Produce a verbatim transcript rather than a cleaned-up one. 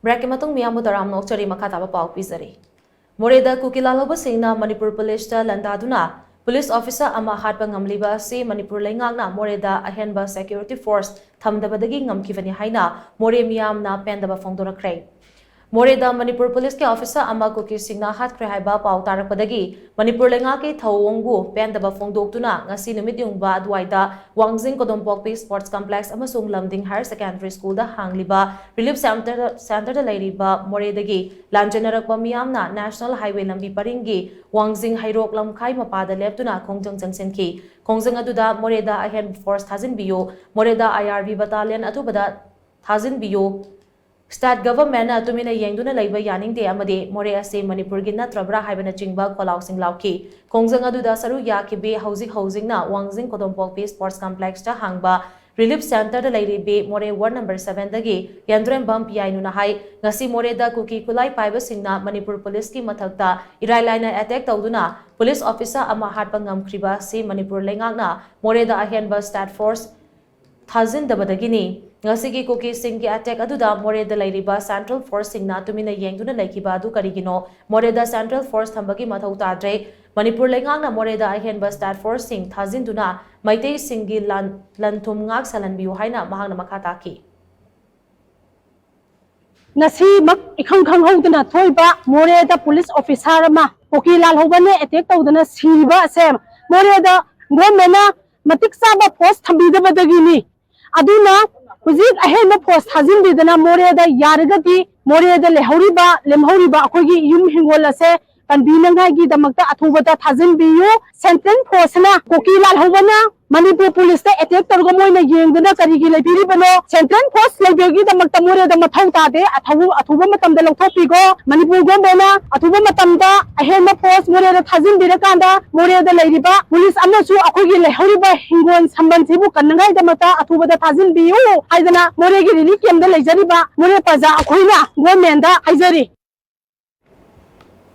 Break ꯀꯤ ꯃꯇꯨꯡ ꯃꯤꯌꯥꯝꯕꯨ ꯇꯔꯥꯝꯅ ꯑꯣꯛꯆꯔꯤ꯫ ꯃꯈꯥ ꯇꯥꯕ ꯄꯥꯎ ꯄꯤꯖꯔꯤ꯫ ꯃꯣꯔꯦꯗ ꯀꯨꯀꯤ ꯂꯥꯜꯍꯧꯕꯁꯤꯡꯅ ꯃꯅꯤꯄꯨꯔ ꯄꯨꯂꯤꯁꯇ ꯂꯥꯟꯗꯥꯗꯨꯅ ꯄꯨꯂꯤꯁ ꯑꯣꯐꯤꯁꯥꯔ ꯑꯃ ꯍꯥꯠꯄ ꯉꯝꯂꯤꯕ ꯑꯁꯤ ꯃꯅꯤꯄꯨꯔ ꯂꯩꯉꯥꯛꯅ ꯃꯣꯔꯦꯗ ꯑꯍꯦꯟꯕ ꯁꯦꯀ꯭ꯌꯨꯔꯤꯇꯤ ꯐꯣꯔꯁ ꯊꯝꯗꯕꯗꯒꯤ ꯉꯝꯈꯤꯕꯅꯤ ꯍꯥꯏꯅ ꯃꯣꯔꯦ ꯃꯤꯌꯥꯝꯅ ꯄꯦꯟꯗꯕ ꯐꯣꯡꯗꯣꯔꯛꯈ꯭ꯔꯦ꯫ ꯃꯣꯔꯦꯗ ꯃꯅꯤꯄꯨꯔ ꯄꯨꯂꯤꯁꯀꯤ ꯑꯣꯐꯤꯁꯥꯔ ꯑꯃ ꯀꯨꯀꯤꯁꯤꯡꯅ ꯍꯥꯠꯈ꯭ꯔꯦ ꯍꯥꯏꯕ ꯄꯥꯎ ꯇꯥꯔꯛꯄꯗꯒꯤ ꯃꯅꯤꯄꯨꯔ ꯂꯩꯉꯥꯛꯀꯤ ꯊꯧꯑꯣꯡꯕꯨ ꯄꯦꯟꯗꯕ ꯐꯣꯡꯗꯣꯛꯇꯨꯅ ꯉꯁꯤ ꯅꯨꯃꯤꯠ ꯌꯨꯡꯕ ꯑꯗꯨꯋꯥꯏꯗ ꯋꯥꯡꯖꯤꯡ ꯀꯣꯗꯣꯝꯄꯣꯛꯄꯤ ꯁ꯭ꯄꯣꯔꯠꯁ ꯀꯝꯄ꯭ꯂꯦꯛꯁ ꯑꯃꯁꯨꯡ ꯂꯝꯗꯤꯡ ꯍꯥꯌꯔ ꯁꯦꯀꯦꯟꯗꯔꯤ ꯁ꯭ꯀꯨꯜꯗ ꯍꯥꯡꯂꯤꯕ ꯔꯤꯂꯤꯐ ꯁꯦꯟꯇꯔ, ꯁꯦꯟꯇꯔꯗ ꯂꯩꯔꯤꯕ ꯃꯣꯔꯦꯗꯒꯤ ꯂꯥꯟꯖꯦꯟꯅꯔꯛꯄ ꯃꯤꯌꯥꯝꯅ ꯅꯦꯁꯅꯦꯜ ꯍꯥꯏꯋꯦ ꯂꯝꯕꯤ ꯄꯔꯤꯡꯒꯤ ꯋꯥꯡꯖꯤꯡ ꯍꯩꯔꯣꯛ ꯂꯝꯈꯥꯏ ꯃꯄꯥꯗ ꯂꯦꯞꯇꯨꯅ ꯈꯣꯡꯖꯪ ꯆꯪꯁꯤꯟꯈꯤ꯫ ꯈꯣꯡꯖꯪ ꯑꯗꯨꯗ ꯃꯣꯔꯦꯗ ꯑꯍꯦꯟꯕ ꯐꯣꯔꯁ ꯊꯥꯖꯤꯟꯕꯤꯌꯨ, ꯃꯣꯔꯦꯗ ꯑꯥꯏ ꯑꯥꯔ ꯕꯤ ꯕꯇꯥꯂꯤꯌꯟ ꯑꯊꯨꯕꯗ ꯊꯥꯖꯤꯟꯕꯤꯌꯨ, ꯁ꯭ꯇꯦꯠ ꯒꯚꯔꯟꯃꯦꯟꯠꯅ ꯇꯨꯃꯤꯟꯅ ꯌꯦꯡꯗꯨꯅ ꯂꯩꯕ ꯌꯥꯅꯤꯡꯗꯦ ꯑꯃꯗꯤ ꯃꯣꯔꯦ ꯑꯁꯤ ꯃꯅꯤꯄꯨꯔꯒꯤ ꯅꯠꯇ꯭ꯔꯕ꯭ꯔꯥ ꯍꯥꯏꯕꯅꯆꯤꯡꯕ ꯈꯣꯜꯂꯥꯎꯁꯤꯡ ꯂꯥꯎꯈꯤ꯫ ꯈꯣꯡꯖꯪ ꯑꯗꯨꯗ ꯁꯔꯨꯛ ꯌꯥꯈꯤꯕꯤ ꯍꯧꯖꯤꯛ ꯍꯧꯖꯤꯛꯅ ꯋꯥꯡꯖꯤꯡ ꯀꯣꯗꯣꯝꯄꯣꯛꯄꯤ ꯁ꯭ꯄꯣꯔꯠꯁ ꯀꯝꯄ꯭ꯂꯦꯛꯁꯇ ꯍꯥꯡꯕ ꯔꯤꯂꯤꯐ ꯁꯦꯟꯇꯔꯗ ꯂꯩꯔꯤꯕꯤ ꯃꯣꯔꯦ ꯋꯥꯔꯗ ꯅꯝꯕꯔ ꯁꯚꯦꯟꯗꯒꯤ ꯌꯦꯟꯗ꯭ꯔꯦꯝꯕꯝ ꯄꯤꯌꯥꯏꯅꯨꯅ ꯍꯥꯏ, ꯉꯁꯤ ꯃꯣꯔꯦꯗ ꯀꯨꯀꯤ ꯈꯨꯠꯂꯥꯏ ꯄꯥꯏꯕꯁꯤꯡꯅ ꯃꯅꯤꯄꯨꯔ ꯄꯨꯂꯤꯁꯀꯤ ꯃꯊꯛꯇ ꯏꯔꯥꯏ ꯂꯥꯏꯅ ꯑꯦꯇꯦꯛ ꯇꯧꯗꯨꯅ ꯄꯨꯂꯤꯁ ꯑꯣꯐꯤꯁꯥꯔ ꯑꯃ ꯍꯥꯠꯄ ꯉꯝꯈ꯭ꯔꯤꯕ ꯑꯁꯤ ꯃꯅꯤꯄꯨꯔ ꯂꯩꯉꯥꯛꯅ ꯃꯣꯔꯦꯗ ꯑꯍꯦꯟꯕ ꯁ꯭ꯇꯦꯠ ꯐꯣꯔꯁ ꯊꯥꯖꯤꯟꯗꯕꯗꯒꯤꯅꯤ꯫ ꯉꯁꯤꯒꯤ ꯀꯨꯀꯤꯁꯤꯡꯒꯤ ꯑꯦꯇꯦꯛ ꯑꯗꯨꯗ ꯃꯣꯔꯦꯗ ꯂꯩꯔꯤꯕ ꯁꯦꯟꯇ꯭ꯔꯦꯜ ꯐꯣꯔꯁꯁꯤꯡꯅ ꯇꯨꯃꯤꯟꯅ ꯌꯦꯡꯗꯨꯅ ꯂꯩꯈꯤꯕ ꯑꯗꯨ ꯀꯔꯤꯒꯤꯅꯣ? ꯃꯣꯔꯦꯗ ꯁꯦꯟꯇ꯭ꯔꯦꯜ ꯐꯣꯔꯁ ꯊꯝꯕꯒꯤ ꯃꯊꯧ ꯇꯥꯗ꯭ꯔꯦ꯫ ꯃꯅꯤꯄꯨꯔ ꯂꯩꯉꯥꯛꯅ ꯃꯣꯔꯦꯗ ꯑꯍꯦꯟꯕ ꯁ꯭ꯇꯦꯠ ꯐꯣꯔꯁꯁꯤꯡ ꯊꯥꯖꯤꯟꯗꯨꯅ ꯃꯩꯇꯩꯁꯤꯡꯒꯤ ꯂꯟ, ꯂꯟ ꯊꯨꯝ ꯉꯥꯛ ꯁꯦꯜꯍꯟꯕꯤꯌꯨ ꯍꯥꯏꯅ ꯃꯍꯥꯛꯅ ꯃꯈꯥ ꯇꯥꯈꯤ꯫ ꯉꯁꯤꯃꯛ ꯏꯈꯪ ꯈꯪꯍꯧꯗꯅ ꯊꯣꯛꯏꯕ ꯃꯣꯔꯦꯗ ꯄꯨꯂꯤꯁ ꯑꯣꯐꯤꯁꯥꯔ ꯑꯃ ꯀꯨꯀꯤ ꯂꯥꯜꯍꯧꯕꯅ ꯑꯦꯇꯦꯛ ꯇꯧꯗꯅ ꯁꯤꯔꯤꯕ ꯑꯁꯦ ꯃꯣꯔꯦꯗ ꯒꯣꯔꯃꯦꯟꯅ ꯃꯇꯤꯛ ꯆꯥꯕ ꯐꯣꯔꯁ ꯊꯝꯕꯤꯗꯕꯗꯒꯤꯅꯤ꯫ ꯑꯗꯨꯅ ꯍꯧꯖꯤꯛ ꯑꯍꯦꯟꯕ ꯐꯣꯔꯁ ꯊꯥꯖꯤꯟꯕꯤꯗꯅ ꯃꯣꯔꯦꯗ ꯌꯥꯔꯒꯗꯤ ꯃꯣꯔꯦꯗ ꯂꯩꯍꯧꯔꯤꯕ, ꯂꯦꯝꯍꯧꯔꯤꯕ ꯑꯩꯈꯣꯏꯒꯤ ꯌꯨꯝ ꯍꯤꯡꯒꯣꯜ ꯑꯁꯦ ꯀꯟꯕꯤꯅꯉꯥꯏꯒꯤꯗꯃꯛꯇ ꯑꯊꯨꯕꯗ ꯊꯥꯖꯤꯟꯕꯤꯌꯨ꯫ ꯁꯦꯟꯇ꯭ꯔꯦꯜ ꯐꯣꯔꯁꯅ ꯀꯨꯀꯤ ꯂꯥꯜꯍꯧꯕꯅ ꯃꯅꯤꯄꯨꯔ ꯄꯨꯂꯤꯁꯇ ꯑꯦꯇꯦꯛ ꯇꯧꯔꯒ ꯃꯣꯏꯅ ꯌꯦꯡꯗꯅ ꯀꯔꯤꯒꯤ ꯂꯩꯕꯤꯔꯤꯕꯅꯣ? ꯁꯦꯟꯇ꯭ꯔꯦꯜ ꯐꯣꯔꯁ ꯂꯩꯕꯒꯤꯗꯃꯛꯇ ꯃꯣꯔꯦꯗ ꯃꯊꯧ ꯇꯥꯗꯦ꯫ ꯑꯊꯧ-, ꯑꯊꯨꯕ ꯃꯇꯝꯗ ꯂꯧꯊꯣꯛꯄꯤꯈꯣ꯫ ꯃꯅꯤꯄꯨꯔ ꯒꯣꯔꯃꯦꯟꯅ ꯑꯊꯨꯕ ꯃꯇꯝꯗ ꯑꯍꯦꯟꯕ ꯐꯣꯔꯁ ꯃꯣꯔꯦꯗ ꯊꯥꯖꯤꯟꯕꯤꯔꯀꯥꯟꯗ ꯃꯣꯔꯦꯗ ꯂꯩꯔꯤꯕ ꯄꯨꯂꯤꯁ ꯑꯃꯁꯨ ꯑꯩꯈꯣꯏꯒꯤ ꯂꯩꯍꯧꯔꯤꯕ ꯍꯤꯡꯒꯣꯜ ꯁꯝꯕꯜꯁꯤꯕꯨ ꯀꯟꯅꯉꯥꯏꯗꯃꯛꯇ ꯑꯊꯨꯕꯗ ꯊꯥꯖꯤꯟꯕꯤꯌꯨ ꯍꯥꯏꯗꯅ ꯃꯣꯔꯦꯒꯤ ꯔꯤꯂꯤꯐ ꯀꯦꯝꯞꯇ ꯂꯩꯖꯔꯤꯕ ꯃꯣꯔꯦ ꯄ꯭ꯔꯖꯥ ꯑꯩꯈꯣꯏꯅ ꯒꯣꯔꯃꯦꯟꯗ ꯍꯥꯏꯖꯔꯤ꯫